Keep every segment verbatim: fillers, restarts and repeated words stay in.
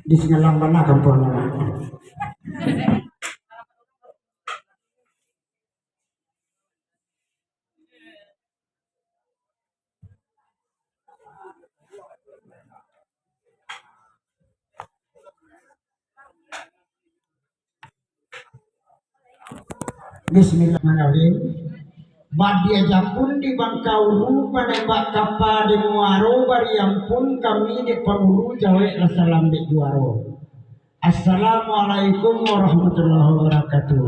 Di Singalang bana kampuang. Bismillahirrahmanirrahim. Badia japun di Bangkauru, panembak kapa di Muaro, bariampun kami di panguru, jaweklah salam dek juaro. Assalamualaikum warahmatullahi wabarakatuh.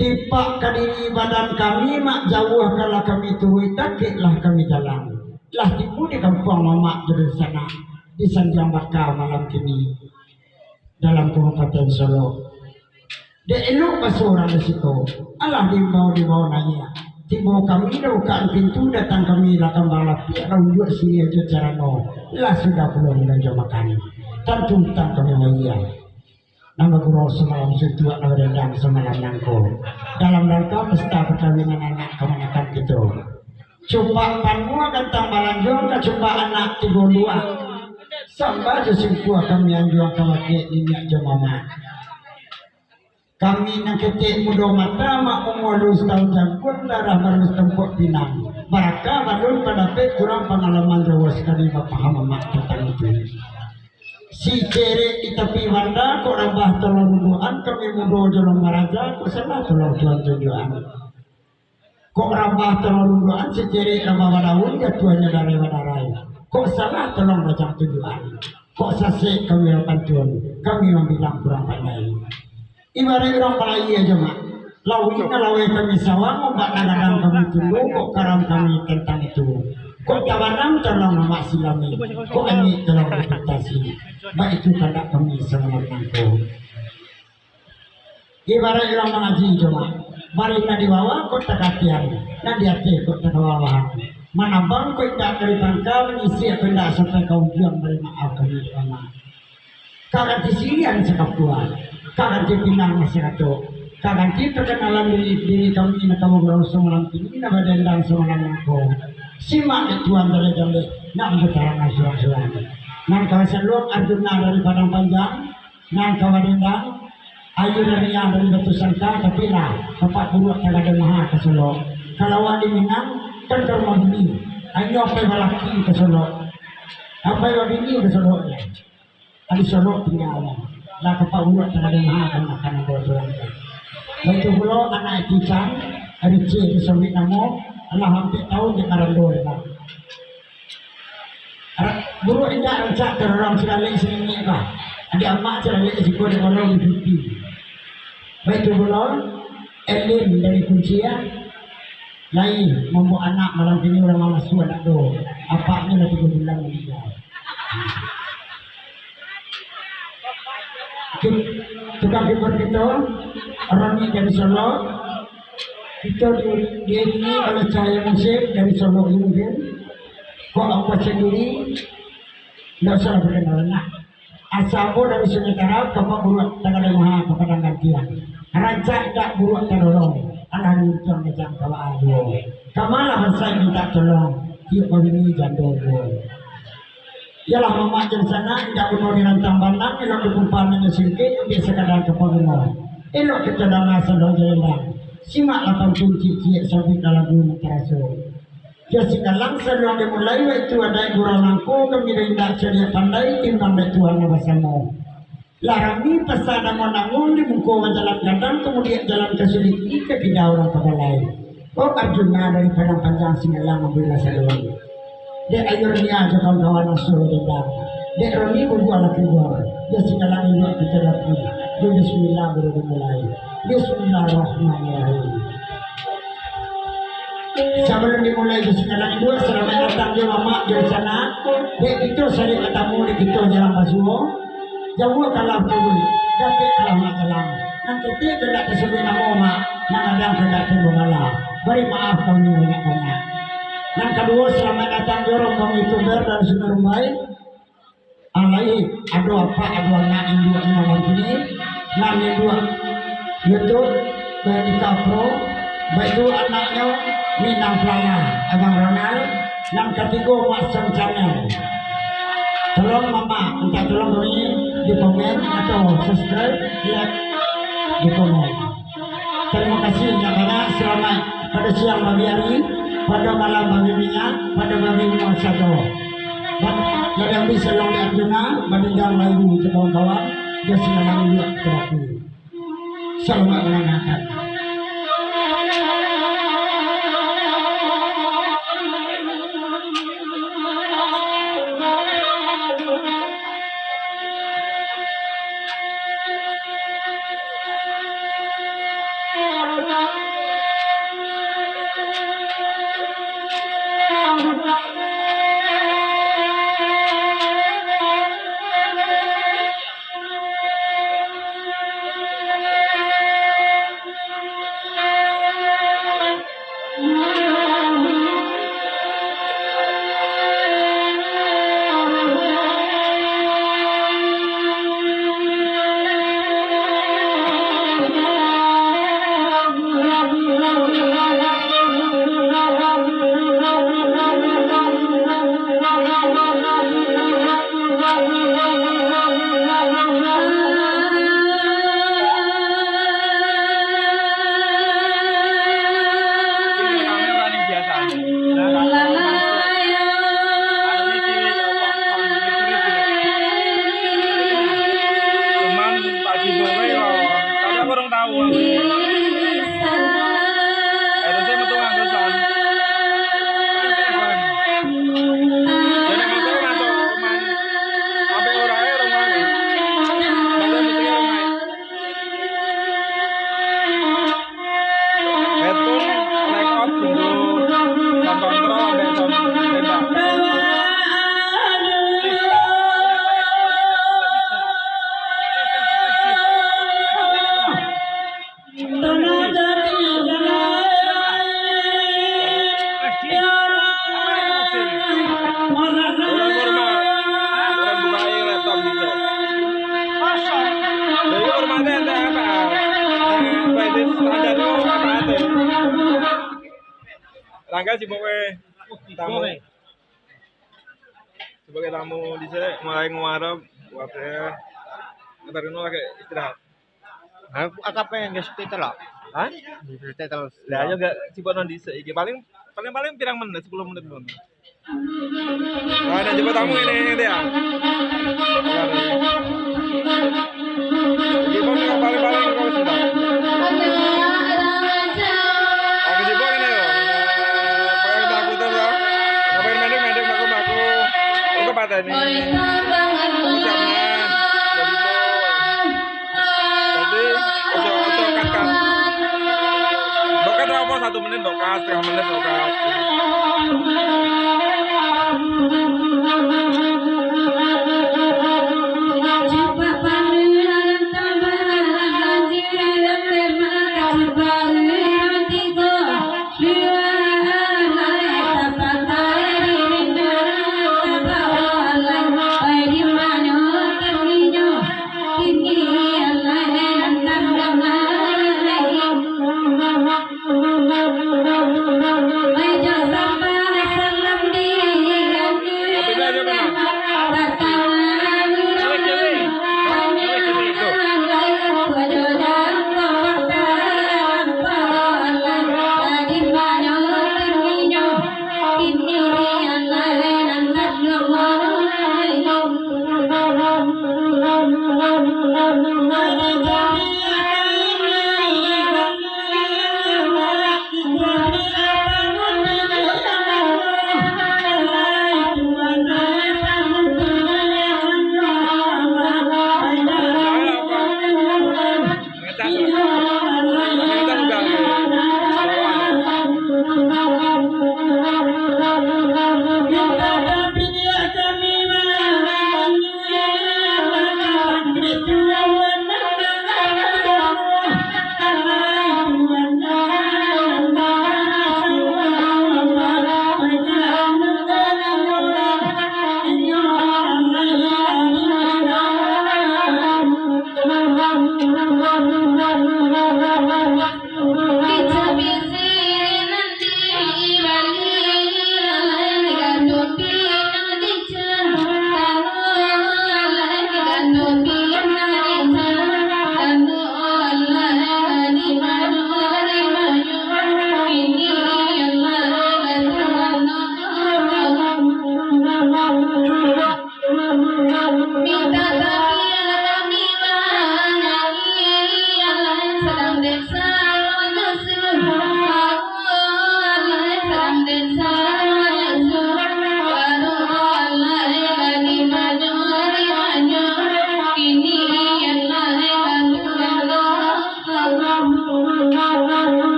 Tipak ka diri badan kami, mak jauah kalah kami turuik, dakeklah kami jalang. Lah tibo di kampuang mamak jo dunsanak, di Sanjang Baka malam kini, dalam Kabupaten Solok. Dek elok baso urang di siko, alah diimbau-diimbau naiak. Tibo kami lah bukaan pintu, datang kami lah kambang lapiak, lah unjuak siriah jo carano, lah sudah pulo minum jo makan. Tantu utang kami bayia. Nan bagurau samalam suntuak, nan badendang samalam nangko. Dalam rangka pesta pakawinan anak kamanakan kito. Cupak panuah gantang balanjuang, kacupak anak tigo luak. Sambah jo singkuah kami anjuang ka bakeh niniak jo mamak. Kami nan ketek mudo mata, mak umua alun satahun jangkuang, darah baru satampuak pinang. Baraka balun badapek, kurang pangalaman, jauah sakali bapaham amak tantang itu. Sicerek di tapi banda, kok rabah tolong runduakan, kami mudo jolong maraja, kok salah tolong Tuhan tunjuakan. Kok rabah tolong runduakan, sicerek rabah badaun, jatuahnyo darai badarai. Kok salah tolong bajang tunjuakan. Kok sasek kami bapantun, kami mambilang kurang pandai. Ibaraik urang balayia jo mak. Lauik nan laweh kami sawang, ombak nan gadang kami tundun, kok karam kami tantang itu. Kok tabanam tolong mamak silami, kok anyuik tolong reputasi. Baitu kandak kami samalam nangko. Ibaraik urang mangaji jo mak. Bari nan di bawah kok takatian, nan di ateh kok takawawahan. Manabang kok indak dari pangka, manyisik kok indak sampai ka ujuang, bari maaf kami dek mamak. Ka ganti siriah sakapua, ka ganti pinang masarato, ka ganti parkanalan diri, diri kami nan ka bagurau samalam kini, nan badendang samalam nangko. Simak dek Tuan jaleh-jaleh, nak batarangan surang-surang. Nan ka basaluang Arjuna dari Padang Panjang, nan ka badendang Ayunan Ria dari Batu Sangka, tapi lah, Bapak Buruak Tagadai Maha ka Solok. Kalau awak di Minang, kan ka rumah bini. Inyo pai balaki ka Solok. Pai babini ka Solok, yo. Ado Solok tingga lah. Lah, Bapak Buruak Tagadai Maha ka makan ado tu lah. Baitu pulo anak Icang, Richie disambik namo, lah ampek taun dek marando lah. Ra-, buruak indak rancak tadorong, silalek sininiak ka. Adiak amak silalek siko di kolong di pipi. Baitu pulo, Elin dari Kuncia, lai mambuek anak malam kini, urang mamasu anak tu. Apaknyo lah tigo bulan maningga. Ki-, tukang keyboard kito, Roni dari Solok. Kito di-, diiringi oleh Cahaya Musik dari Solok mungkin. Kok ambo sandiri, ndak usah bakenalan lah. Asa ambo dari Sungai Tarab, ka Pak Buruak Tagadai Maha, ka Padang Gantiang. Rancak indak buruak tadorong, alah diuntuang macam kawa aduo. Kamalah bansaik mintak tolong, tiok babini jando duo. Iyolah, mamak jo sanak, indak buno dirantang banang, elok dipumpah nan singkek, ambiak sakadar ka paguno. Elok kito danga saluang jo endang. Simaklah pantun ciek-ciek, sabuiklah lagu nan taraso. Jo sikalang saluang dimulai, baitu adaik gurau nangko, kami indak cadiak pandai, timbang dek Tuhan nan basamo. Lah rami pasa dangon-dangon, di muko bajalan gadang, kamudiak jalan ka suliki, ka kida urang ka balai. Oh, Arjuna dari Padang Panjang, Singalang, ambiaklah saluang. Dek Ayurnia jo kawan-kawan asuh dendam. Dek Roni bubualah kaluar. Dek sikalang iluak kito dapi. Dek bismillah baru dimulai. Bismillahirrahmanirrahim. Sabalun dimulai jo sikalang iluak, salamaik datang jo mamak jo sanak. Dek kito sarik batamu, dek kito jarang basuo. Jauah kalah tubuik, dakek kalah mak jalang. Nan ketek kandak tasabuik namo mak, nan gadang kandak timbul bala. Bari maaf kami banyak-banyak. Nan kaduo, salamaik datang jo rombongan youtuber dari Sumber Rumbai. Alai ado apak, ado anak induak malam kini, nan induak YouTube, Veronica Pro, baitu anaknyo Minang Pelala, Abang Ronald, nan katigo Mak Sam Channel. Tolong mama, minta tolong kami di komen atau subscribe, like di komen. Terima kasih banyak-banyak. Selamat pada siang bagi hari, pada malam bagi minyak, pada bagi rumah sato. Dan dari Abi Salong di Arjuna, Madindang Layu ke kawan-kawan, dia selamat minyak terapi. Selamat mendengarkan. Cuman tak tiba bae, Bang. Tapi aku orang tahu, Bang. Harusnya metu, Bang, terusan. Jadi masuk, masuk, cuman sampai orang, eh, rumah ni. Masuk, masuk rumah. Headphone, line out, tunggu. Sound control, ambek sound tembak. Jadi hormat, ente apa? Eh, standar tu apa ente? Rangga sibuk, weh. Tamu. Sebagai tamu di sini, mulai nguarap, waktu ya. Ntar kena pakai istirahat. Hah? Akap yang guys, kita lah. Hah? Kita lah. Lah, ayo gak sibuk non di sini. Paling, paling, paling pirang menit, sepuluh menit pun. Nah, ada jebak tamu ini, ini dia. Jebak yang paling-paling kau sudah. Aku jebak ini ya. Pakai kita aku tuh ya. Ngapain mending, mending aku, aku. Aku patah nih. Siap, nah. Udah jebak. Jadi, ojo, ojo, kat, kat. Dokat lah, apa, satu menit dokat, setengah menit dokat.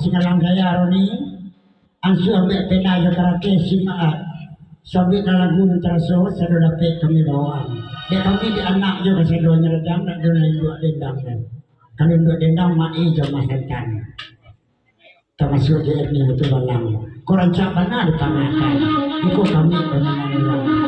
Singgalang gaya Roni, ansua ambiak pena jo karateh simak. Sabuik lah lagu nan taraso, sado dapek kami bawaan. Dek kami di anak jo kasadonyo rajang, nak dulu induak dendang kan. Kalau induak dendang, mak i jo mah santan. Tamasuak di Erni tu balang. Ko rancak bana dipangakan. Iko kami pamaingan urang.